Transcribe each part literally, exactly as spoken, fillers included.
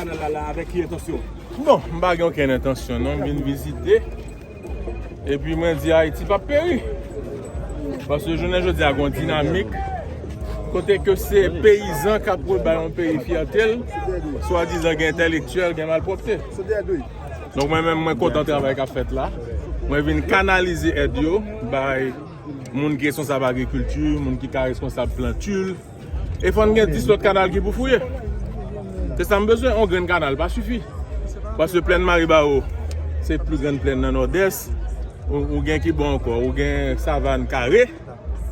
kanal la, la, avèk ki entansyon? Bon, m pa gen okenn entansyon, non. M vin vizite. Epi mwen di Ayiti p ap peri. Paske jounen jodi a, gen yon dinamik kote ke se peyizan k ap rebay yon peyi fyète l, swadizan gen entèlektyèl, gen malpwòpte. Donk, mwen menm, mwen kontan travay k ap fèt la. Mwen vin kanalize èd yo bay moun ki responsab agrikilti, moun ki ka responsab planti. E fò n gen dis lòt kanal ki pou fouye. Se sa m bezwen, yon grenn kanal pa sifi. Paske plèn Maribawo, se pli grenn plèn nan Nòdès. Ou, ou gen ki bò ankò, ou gen Savàn Kare.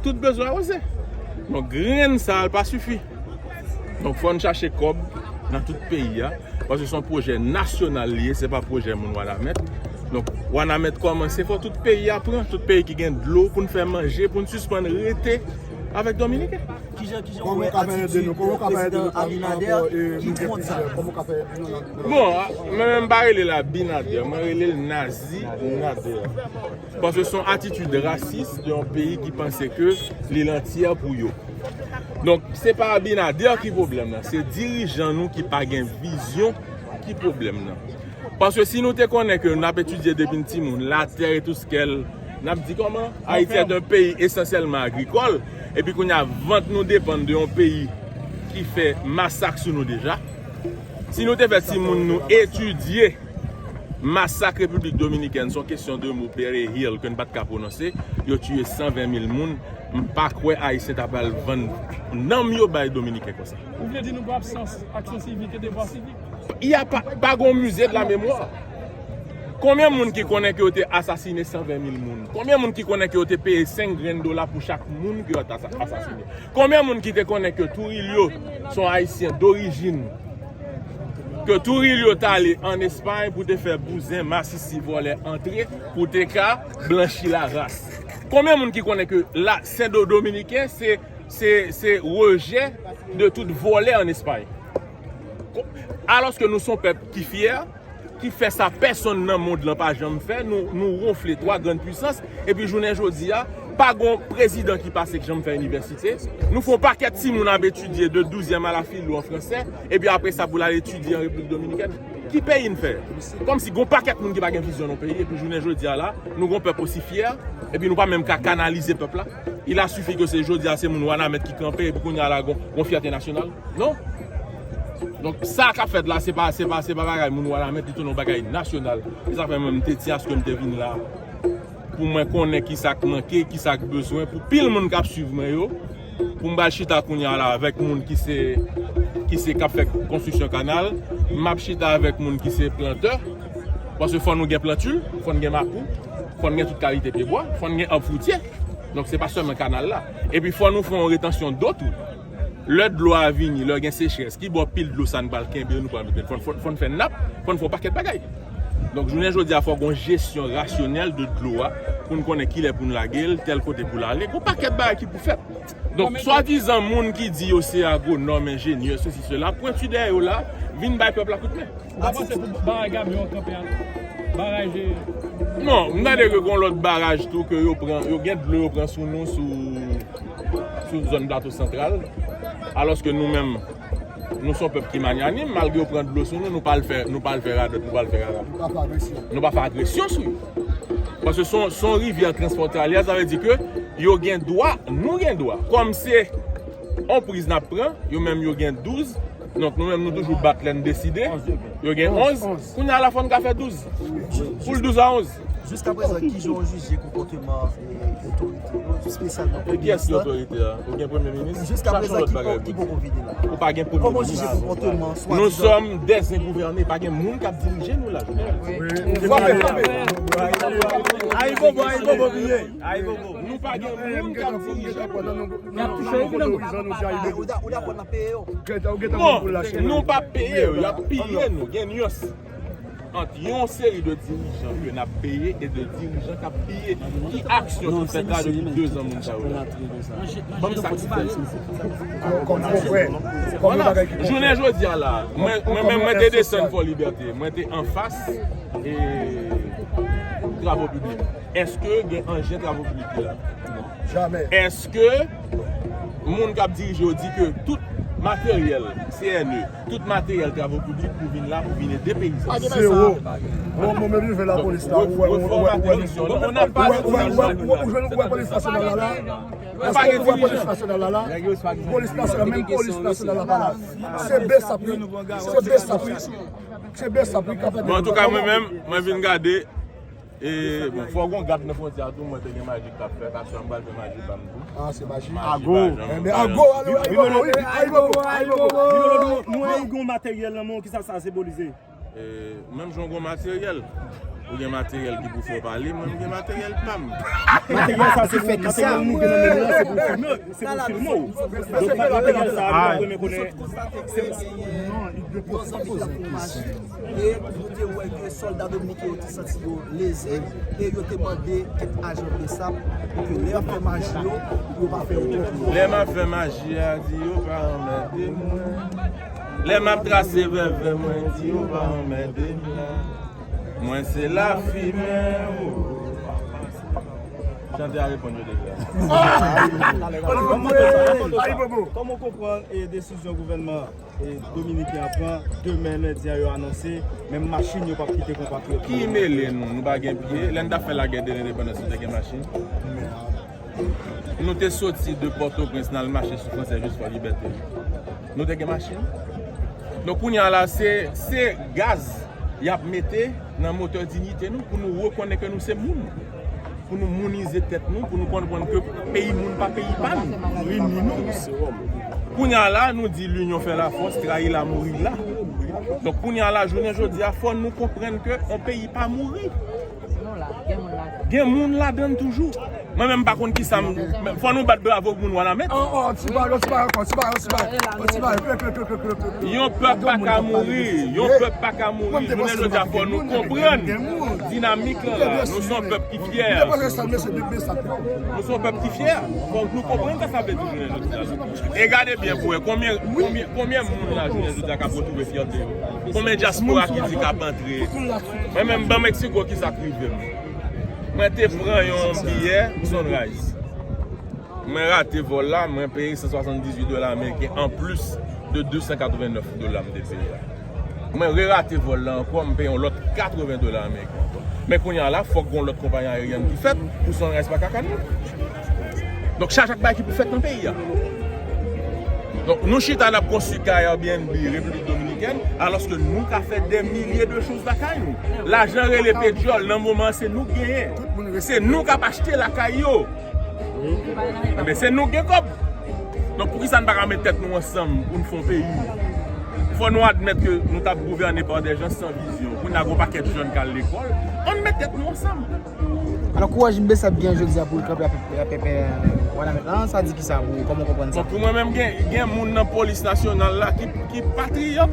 Tout bezwen awoze. Donk, grenn sa pa sifi. Donk, fò n chache kòb nan tout peyi a. Paske se yon pwojè nasyonal li ye, se pa pwojè moun Wanament. Donk, Wanament kòmanse, fò tout peyi a pran, tout peyi ki gen dlo pou n fè manje, pou n sispann rete avèk Dominiken. Kijan, kijan ou wè atitid prezidan Abinader ki kont sa? Bon, a, mwen menm pa rele l Abinader, mwen rele l Nazi Nader. Paske se yon atitid rasis de yon peyi ki panse ke li lantiyè pou yo. Donk, se pa Abinader ki pwoblèm nan, se dirijan nou ki pa gen vizyon ki pwoblèm nan. Paske si nou te konnen ke n ap etidye depi n timoun, latè e tou skèl, n ap di kòman? Ayiti est un pays essentiellement agricole, epi kounye a vant nou depann de yon peyi ki fè masak sou nou deja. Si nou te fè timoun nou etidye masak Repiblik Dominikèn, se yon kesyon de mo, Berry Hill, ke n pa t ka pwononse, yo tiye san ven mil moun, m pa kwè Ayisyen ta pral vann nanm yo bay Dominiken konsa. Ou vle di nou gen absans aksyon sivik e devwa sivik? Y a pa, pa gon mize de la memwa. Konbyen moun ki konnen ke yo te asasine san ven mil moun? Konbyen moun ki konnen ke yo te peye senk grenn dola pou chak moun ke yo te asa-, asasine? Konbyen moun ki te konnen ke Trujillo se yon Ayisyen dorijin? Ke Trujillo t ale ann Espay pou te fè bouzen, masisi, vòlè antre pou te ka blanchi laras. Konbyen moun ki konnen ke la, Sen Do-, Dominiken se, se, se rejè de tout vòlè ann Espay? Ko-, alòske nou se yon pèp ki fyè, ki fè sa pèsonn nan mond lan pa janm fè, nou, nou wonfle twa grann pwisans, epi jounen jodi a, pa gon prezidan ki pase k janm fè inivèsite. Nou fè yon pakèt timoun ap etidye de douzyèm a la filo an fransè, epi apre sa pou l al etidye an Repiblik Dominikèn. Ki peyi n fè? Kòmsi gon pakèt moun ki pa gen vizyon nan peyi, epi jounen jodi a la, nou gon pèp osi fyè, epi nou pa menm ka kanalize pèp la. Il a suffi ke se jodi a se moun Wanament ki kanpe, epi kounye a la gon, gon fyète nasyonal. Non. Donk, sa k ap fèt la, se pa, se pa, se pa bagay moun Wanament, li tounen yon bagay nasyonal. E sa fè mwen, m te di aske m te vin la pou mwen konnen ki sa k manke, ki sa k bezwen, pou pil moun k ap swiv mwen yo, pou m pral chita kounye a la avèk moun ki se, ki se k ap fè konstriksyon kanal, m ap chita avèk moun ki se plantè, paske fò nou gen planti, fò n gen mapou, fò n gen tout kalite pyebwa, fò n gen ab fritye. Donk, se pa sèlman kanal la. Epi fò nou fè yon retansyon do tou. Lè dlo a vini, lè gen sechrès, ki bò pil dlo sa n pral kenbe, nou pral mete? Fò, fò, fò n fè nap, fò n fè yon pakèt bagay. Donk, jounen jodi a, fò gon jesyon rasyonèl de dlo a, pou n konnen kilè pou n lage l, tèl kote pou l ale. Gon pakèt bagay ki pou fèt. Donk, swadizan moun ki di yo se agwonòm, enjenyè, sesi, sela, pwenti dèyè yo la, vin bay pèp la kout men. Ou pa panse pou baraj Gabion kanpe a? Baraj, e, Non, m tande ke gon lòt baraj tou ke yo pran, yo gen dlo yo pran sou nou, sou, sou zòn Plato Santral. Alòske nou menm, nou se yon pèp ki magnanim, malgre yo pran dlo sou nou, nou pa al fè, nou pa al fè radòt, nou pa al fè rara. Nou pa fè agresyon. Nou pa fè agresyon sou yo. Paske se yon, se yon rivyè transfwontalyè, sa vle di ke yo gen dwa, nou gen dwa. Kòm se yon priz n ap pran, yo menm yo gen douz, donk nou menm nou toujou bat lè n deside. Yo gen onz. Kounye a la fò n ka fè douz. Pou l douz a onz. Jiskaprezan, kijan w jije konpòteman, e, otorite yo, espesyalman premye minis la? E kiyès ki otorite a? Ou gen premye minis? Chache yon lòt bagay pou di. Ou pa gen premye minis. Kòman w jije konpòteman swadizan? Nous sommes des ingouvernés. Pa gen moun k ap dirije nou la. Ayibobo, ayibobo, piye. Ayibobo. Nou pa gen moun k ap dirije nou. Y ap touche yo, epi nan bout. Ou dakò n ap peye yo? Bon, nou p ap peye yo, y ap piye nou. Gen nyans ant yon seri de dirijan ke n ap peye e de dirijan k ap piye. Ki aksyon ki fèt la depi de zan moun sa yo la? Ban m sa ki fèt. Vwala. Jounen jodi a la, mwen, mwen menm, mwen te desann Fò Libète, mwen te anfas, e, travo piblik. Èske gen anjen travo piblik ki la? Jamè. Èske moun k ap dirije yo di ke tout Materyèl, C N E, tout materyèl travo piblik pou vin la, pou vin ede peyizan. Zewo. Bon, bon, men vin fè lapolis la, ou wè, ou wè, ou wè, ou wè, ou wè, ou wè, ou wè, ou wè, ou wè polis nasyonal la la. Èske ou wè polis nasyonal la la? Polis nasyonal, menm polis nasyonal la pa la. Se BSAP wi. Se BSAP wi. Se BSAP wi k ap fè. Bon, antouka, mwen menm, mwen vin gade. E, bon, fò gon gad nan fwontyè a tou, mwen te gen maji k t ap fèt, aswè a m pral fè maji pa m tou. Ah, se maji. Maji ago. Enben, ago, ale, ayibobo, wi, ayibobo, ayibobo. Bilolo, nou wè ou gen yon materyèl nan men w, kisa sa senbolize? E, menm jan w gen yon materyèl, ou gen materyèl ki pou fè w pale, mwen m gen materyèl pa m. Materyèl sa se pou, materyèl nou gen nan men nou an, se pou filme w, se pou filme w. Donk, materyèl sa a, nou pa renmen konnen. E nou te wè ke sòlda dominiken yo te santi yo leze e yo te mande kèk ajan BSAP pou ke lè y ap fè maji yo, pou yo pa fè yo twòp lwen. Lè m ap fè maji a, di yo pa anmède mwen. Lè m ap trase vèvè mwen, di yo pa anmède m la. Mwen se lafimen, o. Chante a reponn yo deja. Kòman w konprann, e, desizyon gouvènman e dominiken an pran, demen lendi an yo anonse, menm machin yo p ap kite konpatriyòt yo. Ki mele nou? Nou pa gen pye. Lè n t ap fè lagè de lendepandans, nou te gen machin? Nou te soti de Pòtoprens, n al mache sou Fransè jis Fò Libète. Nou te gen machin? Donk, kounye a la, se, se gaz y ap mete nan motè diyite nou pou nou rekonèt ke nou se moun. Pou nou mounize tèt nou, pou nou konprann ke peyi moun pa peyi pa nou. Rini nou. Kounye a la, nou di l'union fait la force, trayi la mouri la. Donk, kounye a la, jounen jodi a, fò nou konprann ke yon peyi pa mouri. Gen moun ladan l toujou. Mwen menm, m pa konn kisa m, fò nou bat bravo pou moun Wanament. Oh, oh, ti bagay, ti bagay ankò, ti bagay, ti bagay, ti bagay. Yon pèp pa ka mouri, yon pèp pa ka mouri. Jounen jodi a, fò nou konprann dinamik lan la. Nou se yon pèp ki fyè. Nou se yon pèp ki fyè. Fòk nou konprann sa sa vle di jounen jodi a la. E gade byen pou wè konbyen, konbyen, konbyen moun la jounen jodi a k ap retwouve fyète yo. Konbyen dyaspora ki di k ap antre. Mwen menm, ban Meksiko, kisa k rive m? Mwen te pran yon biyè Sunrise. Mwen rate vòl la, mwen peye san swasanndizuit dola ameriken anplis de de san katrevennèf dola m te peye a. Mwen rerate vòl la ankò, m peye yon lòt katreven dola ameriken ankò. Men kounye a la, fòk gon lòt konpayi ayeryèn ki fèt pou Sunrise pa ka kanpe. Donk, chak, chak bagay ki pou fèt nan peyi a. Donk, nou chita, n ap konstwi kay Airbnb Repiblik Dominikèn, alòske nou ka fè dè milye de choz lakay nou. Lajan rele pedyòl, nan moman an, se nou k genyen. Se nou k ap achte lakay yo. Enben, se nou k gen kòb. Donk, poukisa n pa ka met tèt nou ansanm pou n fè yon peyi? Fò nou admèt ke nou t ap gouvène pa dè jan san vizyon. Kounye a, gon pakèt jèn k al lekòl. Ann met tèt nou ansanm. Alò, kouraj BSAP gen jodi a pou l kanpe ap, ap, ap, ap, Wanament lan, sa di kisa pou ou? Kòman w konprann sa? Bon, pou mwen menm, gen, gen moun nan polis nasyonal la ki, ki patriyòt.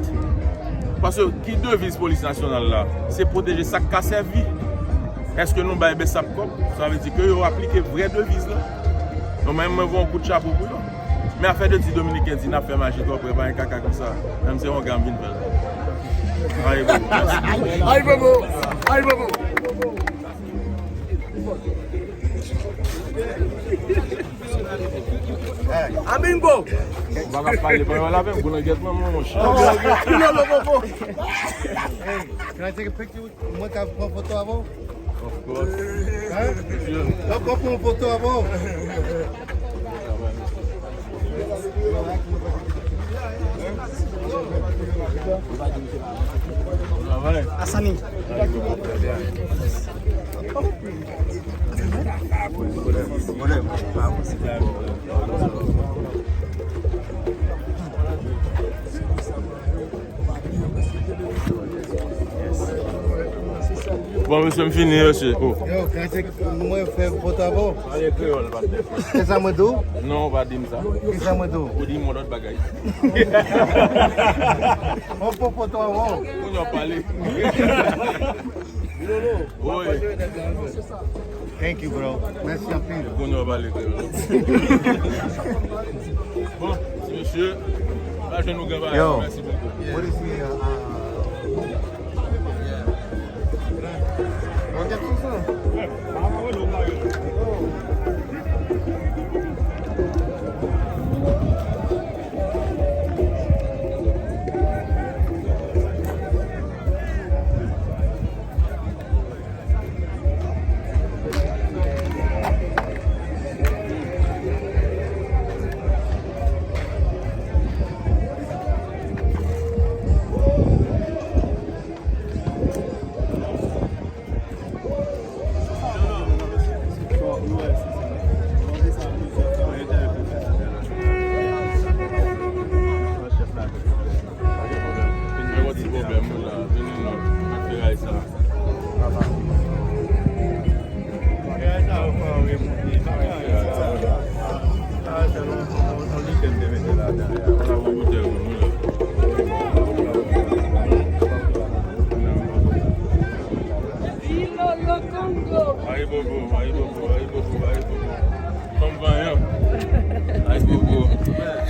Paske ki deviz polis nasyonal la? Se pwoteje sa k ka sèvi. Èske nou bay BSAP kòb? Sa vle di ke yo aplike vrè deviz la. Donk, mwen, mwen voye yon kout chapo pou yo. Men afè de di Dominiken di n ap fè maji twò prè, pa gen kaka konsa. Menm se yon gam vin fè l. Ayibobo. Ayibobo. Ayibobo. Abingo! Ou pa ka pale, pa yo lave m kou nan gèt mwen, mon chè. Hey, can I take a picture with you? Mwen ka pran foto avè w? Of course. Hein? Sure. Mwen ka pran foto avè w? Travay. Asani. Bon, mesye, m fini, mesye. Oh. Yo, kan se mwen fè foto avè w. Pale kreyòl, patnè. Se sa mwen di w? Non, ou pa di m sa. Ki sa mwen di w? Ou di m yon lòt bagay. Mwen fè foto avè w. Kounye a w pale. Wi. Thank you, bro. Mèsi anpil. Kounye a w pale kreyòl. Bon, ti mesye, pa jwenn nou gen bagay. Yo. Mèsi bokou. What is the, uh, uh, yeah. Mwen gen tout sa. Mwen gen tout sa. Ti pwoblèm ou la, vini non, ak feray sa. Feray sa yo fè w remonte, sa fè anyen sa. Sa se yon, yon, yon lite m te mete ladan. Sa pou boutèy ou la. Ilolo Congo. Ayibobo, ayibobo, ayibobo, ayibobo. Fanm vanyan. Ay, bobo.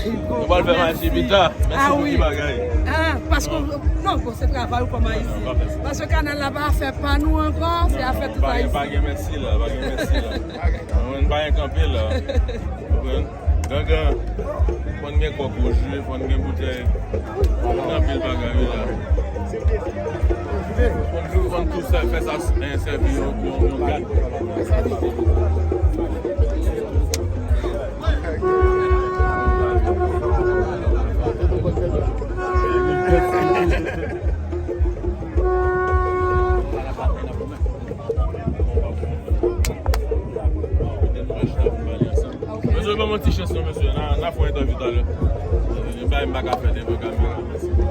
Nou pral fè maji pita. Mèsi pou ti bagay. Ah, paske, non, bon, se travay ou kòm Ayisyen. Paske kanal la pa afè pa nou ankò, se afè tout Ayisyen. Pa gen mèsi la, pa gen mèsi la. Mwen pa gen kanpe la. Konprann? Gangan, fò n gen kòk wouj, wi, fò n gen boutèy. Gen anpil bagay, wi, la. Fò n, fò n tou sè-, fè sa, eh, sèvi yon, yon, yon gad. Mesye, ban mwen ti chans non, mesye. N a, n a fè yon entèvyou talè. Yon bagay m pa ka fè devan kamera. Mèsi.